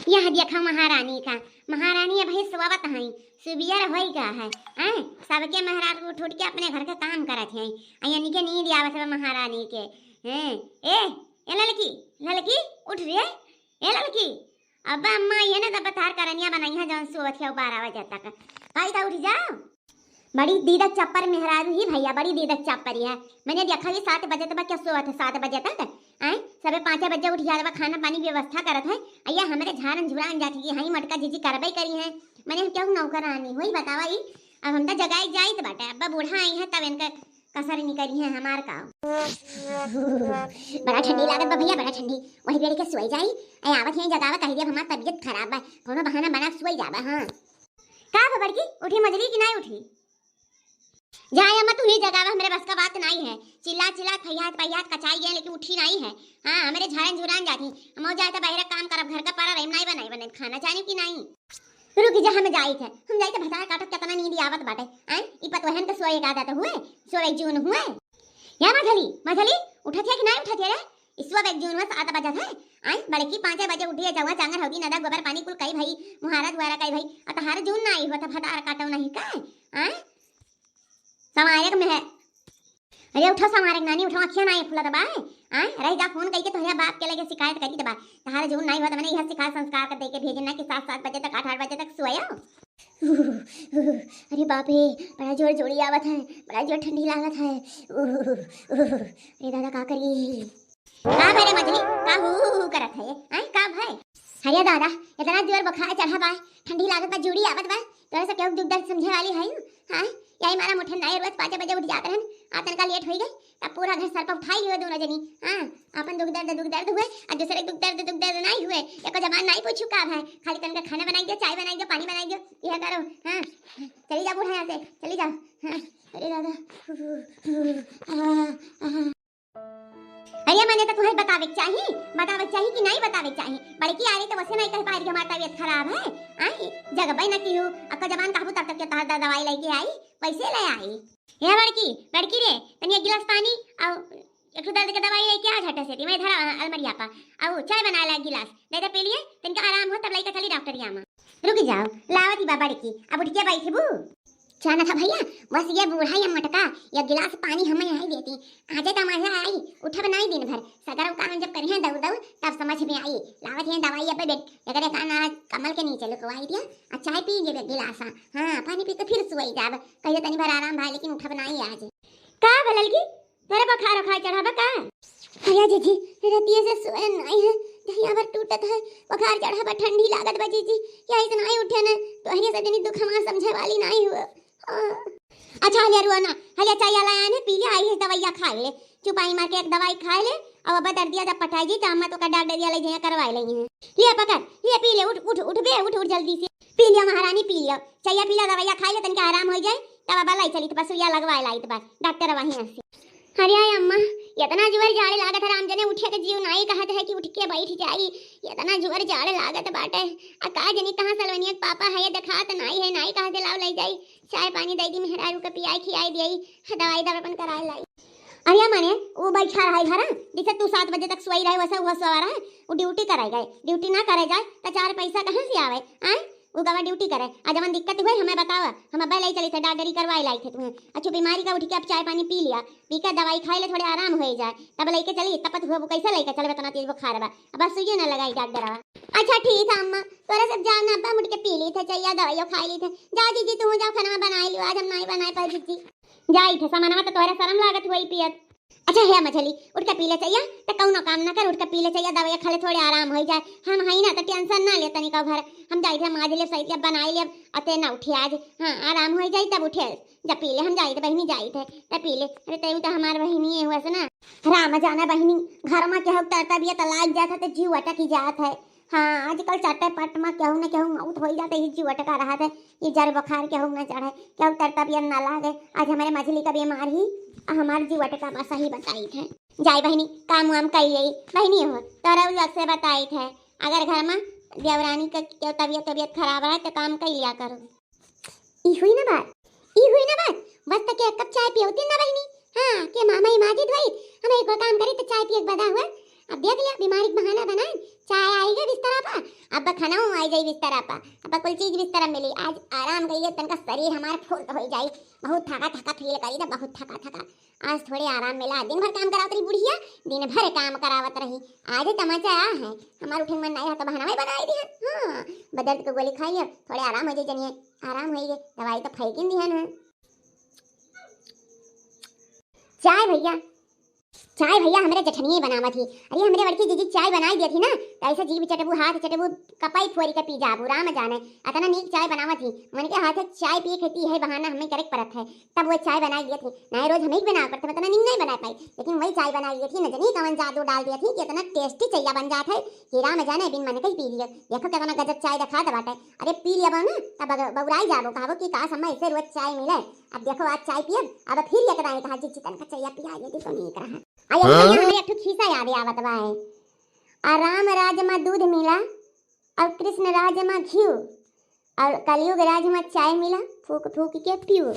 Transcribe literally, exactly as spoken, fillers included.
यह देखा महारानी का, महारानी अबहीं सोवत हई, सुबियर होई गा है, हैं? सबके मेहरारू उठ उठ के अपने घर का काम करत हैं, आ यानी के नींद आवत है महारानी के, हैं? ए, ए ललकी, ललकी, उठ रे, ए ललकी, अब अम्मा ये ना तब तार करनिया बनाई है जौन सोवत है बारह बजे तक, भाई तो उठ जाओ। बड़ी दीदक चप्पर मेहरारू ही भैया, बड़ी दीदक चप्पर ही है। मैंने देखा ही सात बजे तक क्या सोवत है, सात बजे तक, आए सबे पाँच बजे उठ जात बा, खाना पानी व्यवस्था करत है। अय्या हमरे झारन झुरान जाती कि हई मटका जीजी करबे करी है। मैंने हम केहू नौकरानी होई बतावा ई, अब हम तो जगाई जाइत बाटे, अब बूढ़ा आई है तब इनका कसर निकली है हमार का। बड़ा ठंडी लागत बा भैया, बड़ा ठंडी। वही बेड़ के सोई जाई। ए आवत है जगावा, कह दिया हमार तबीयत खराब बा, कोनो बहाना बना के सोई जाबा। हाँ का बा बड़की, उठी मझली कि नहीं उठी? जाए अम्मा, तू ही जगावा, हमरे बस का बात नहीं है। चिल्ला चिल्ला फैयात फैयात कचाई गए, लेकिन उठी नहीं है। हाँ, हमरे झारन झुरान जाती। हम जाए तो बहरे काम करब, घर का परा रही, नहीं बनाई बने खाना जानी कि नहीं। रुकी जा, हम जाइत है, हम जाइत है, भतार काटत कितना नींद आवत बाटे। आए, ई पतोहन के सोए का आदत हुए, सोए जून हुए। या मझली, मझली, उठत है कि नहीं उठत है रे? ई सोए जून हुए, सात बजत है। आए, बड़की पाँचे बजे उठिए, जउआ चांगर हौदी नदा गोबर पानी कुल कई भई, मुहारा धुआरा कई भई, आ तहार जून ना आई हुआ, त भतार काटो नहीं का? आए, समारे के में है। अरे उठो समारे के नानी, उठो, अखिया ना खुलत बा। आए, रह जा, फोन कई के तोहरे बाप के लगे शिकायत करी दबा। तहार जून नहीं हुआ, त मैंने यह शिकायत संस्कार कर दे के भेजे ना कि सात, सात बजे तक, आठ, आठ बजे तक सोया। अरे बाप रे, बड़ा जोर जोड़ी आवत है, बड़ा जोर ठंडी लागत है। अरे दादा, का करी? का भय रे मझली, का हू हू हू करत है? हैं, का भय? अरे दादा, इतना जोर बुखार चढ़ा बा, ठंडी लागत बा, जोड़ी आवत बा, तोरा सब केहू दुख दर्द समझे वाली है? हाँ, यही मारा मुठे नाई रोज पाँच बजे उठ जात रहन, आ तनका लेट होई गई, तब पूरा घर सर पर उठाई लियो दोनों जनी। हाँ, अपन दुख दर्द, दुख दर्द हुए, और दूसरे दुख दर्द, दुख दर्द नहीं हुए। एको जबान नहीं पूछू का भाई, खाली तनका खाना बनाई दो, चाय बनाई दो, पानी बनाई दो, यह करो। हाँ, चली जा बूढ़ा यहाँ से, चली जाओ। हाँ, अरे दादा। अरे मने तो तुम्हें बतावे के चाही, बतावे के चाही कि नहीं बतावे के चाही? बड़की आ रही तो वैसे नहीं कह पाई कि हमार तबीयत खराब है। आई, जगबे न की हो, अक्का जबान कहबू तब तक के तहार द-, दवाई लेके आई, वैसे ले आई। हे बड़की, बड़की रे, तनी एक गिलास पानी और एक ठो दर्द के दवाई लेके आ झट से, मैं धरा अलमरिया पा, और चाय बना ला एक गिलास, दे दे पी लिए, तनिका आराम हो तब लइका चली डॉक्टरिया में। रुक जाओ, लावत ही बा बड़की, अब उठ के बैठबू। जाना था भैया, बस ये बूढ़ा या मटका, या गिलास पानी हमें आई देती, आजे का मजा आई, उठब नहीं दिन भर, सगरव काम जब करिहे दऊ दऊ, तब समझ में आई। लावत है दवाई अब बेट, एकरे का ना कमल के नीचे लुकवाई दिया, आ चाय पी लेबे गिलासा। हाँ, पानी पी के फिर सोई जाब, कहियो तनी भर आराम भाई, लेकिन उठब नहीं आज। का भलल की? तोरे बुखार उखार चढ़ा बा का? भैया जीजी, रतिये से सोए नहीं है, दहिया भर टूटत है, बुखार चढ़ा बा, ठंडी लागत बा जीजी, या इतना ही उठे न, तोहरे से तनी दुख हमार समझे वाली नहीं हुआ। हाँ। अच्छा, हलिया रुआ ना, हलिया चाय ला आने, पी ले, आई है दवाइया खा ले, चुपाई मार के एक दवाई खा ले, और अब दर्दिया जब पटाई जी, तो अम्मा तो का डॉक्टर दिया ले जाइए, करवाए ले हैं। ले पकड़, ले पी ले, उठ, उठ, उठ बे, उठ, उठ जल्दी से। पी लिया महारानी, पी लिया, चाय पी लिया, दवाइया खा ले, तनिक आराम हो जाए, तब अब लाई चली, तो बस सुइया लगवाए लाई, तो बस डॉक्टर वहीं से। अरे आय अम्मा, इतना जोर जाड़े लागत है, राम जने उठे के जीव नाई कहत है कि उठ के बैठ जाई, इतना जोर जाड़े लागत बाटे। आ का जनी कहाँ सलवनिया के पापा है, ये देखात नाई है, नाई कहाँ से लाव ले जाई, चाय पानी दे दी, मेहरारू के पियाई खियाई दियाई, दवाई दवा अपन कराए लाई। अरे माने, वो बैठा रहा है घर, जैसे तू सात बजे तक सोई रहे, वैसे वो सोआ रहा है, वो ड्यूटी करे गए, ड्यूटी ना करे जाए, तो चार पैसा कहाँ से आवे, आए? उ गवा ड्यूटी करे, आ जवन दिक्कत हुए हमें बतावा, हम अब्बे ले चली थे, डॉक्टरी करवाए लाई थे तुम्हें। अच्छो बीमारी का उठ के अब चाय पानी पी लिया, पी के दवाई खाए ले, थोड़े आराम हो जाए, तब लेके चली। तपत हुआ वो कैसे लेके चलबे, इतना तेज बुखार बा, अब बस सुइयो ना लगाई डॉक्टरवा। अच्छा ठीक है अम्मा, तोरा सब जाओ ना, अब्बा मुड़ के पी ली थे, चाहिए दवाइयो खाए ली थे। जाओ जीजी, तू जाओ, खाना बनाए लियो, आज हम नहीं बनाए पाए जीजी। जाई थे सामानवा तो तोहरा शर्म लागत हुई पियत। अच्छा हे मझली, उठ के पी ले चाहिए, तो कौनो काम ना कर, उठ के पी ले चाहिए, दवाई खा ले, थोड़े आराम हो जाए। हम हई ना तो टेंशन ना ले तनिक भर, हम जाई थे माज ले, सही ले, बनाई ले, अते ना उठे आज। हाँ, आराम हो जाए तब उठे, जब पी ले, हम जाई थे बहनी, जाई थे तब पी ले। अरे तू तो हमार बहनी है हुआ से ना। राम जाना बहनी, घर में केहू तर तबियत लाग जात है तो जीव अटक ही जात है। हाँ, आजकल चटपट में केहू न केहू मौत होई जात है, ये जीव अटका रहत है, ये जर बुखार केहू न चढ़े, केहू तर तबियत ना लागे। आज हमारे मझली का बीमार ही, आ हमार जीव अटका बा, सही बताई थे। जाई बहनी, काम वाम कई लेई। बहनी हो, तोरा उ लोग से बताई थे, अगर घर में देवरानी का केहू तबियत, तबियत खराब रहे तो काम कई लिया करो। ई हुई ना बात, ई हुई ना बात। बस तक एक कप चाय पियौती ना बहनी। हाँ, के मामा ही माजिद भाई, हम एक काम करी तो बदा हुआ। अब देख लिया, बीमारी के बहाना बनाए, चाय आई गई बिस्तरा पा, अब खाना आई जाई बिस्तरा पा, अब कुल चीज बिस्तरा मिली। आज आराम करिए, तनका शरीर हमार फुर्त हो जाई। बहुत थका थका फील करी था, बहुत थका थका। आज थोड़े आराम मिला, दिन भर काम करावत रही बुढ़िया, दिन भर काम करावत रही। आज तमाचा आ है, हमार उठे के मन नहीं रहा तो बहाना वही बनाई दिया। हाँ, बदर्द के गोली खाई लिया, थोड़े आराम हो जाए, जनिए आराम हो गए, दवाई तो फेंकिन दिया ना। चाय भैया, चाय भैया हमरे जेठनिए बनावत ही। अरे हमरे बड़की जीजी चाय बनाई दिया थी ना, तो ऐसे जीभ चटबू, हाथ चटबू, कपाई फोरी के पी जाबू, राम जाने। अतना नीक चाय बनावत ही, मन के हाथ चाय पिए खेती है बहाना हमें करे के परत है। तब वो चाय बनाई दिया थी, नहीं रोज हमें ही बनावे पड़ते, मैं इतना नीक नहीं बना पाई, लेकिन वही चाय बनाई दिया थी, न जनी कवन जादू डाल दिया थी कि इतना टेस्टी चैया बन जात है कि राम जाने बिन मन के ही पी लियो। देखो कितना गजब चाय देखा दे बाटे। अरे पी लिया ना, तब बग-, बउराई जाबो, कहबो कि का समय ऐसे रोज चाय मिले। अब देखो आज चाय पियब, अब फिर एक दाई कहा जीजी तनका चैया पिया ये तो नीक रहा। आ ये हाँ? भैया हमें एक ठो खीसा याद आवत बा है। आ राम राज में दूध मिला और कृष्ण राज में घी और कलयुग राज में चाय मिला, फूक फूक के पीऊ।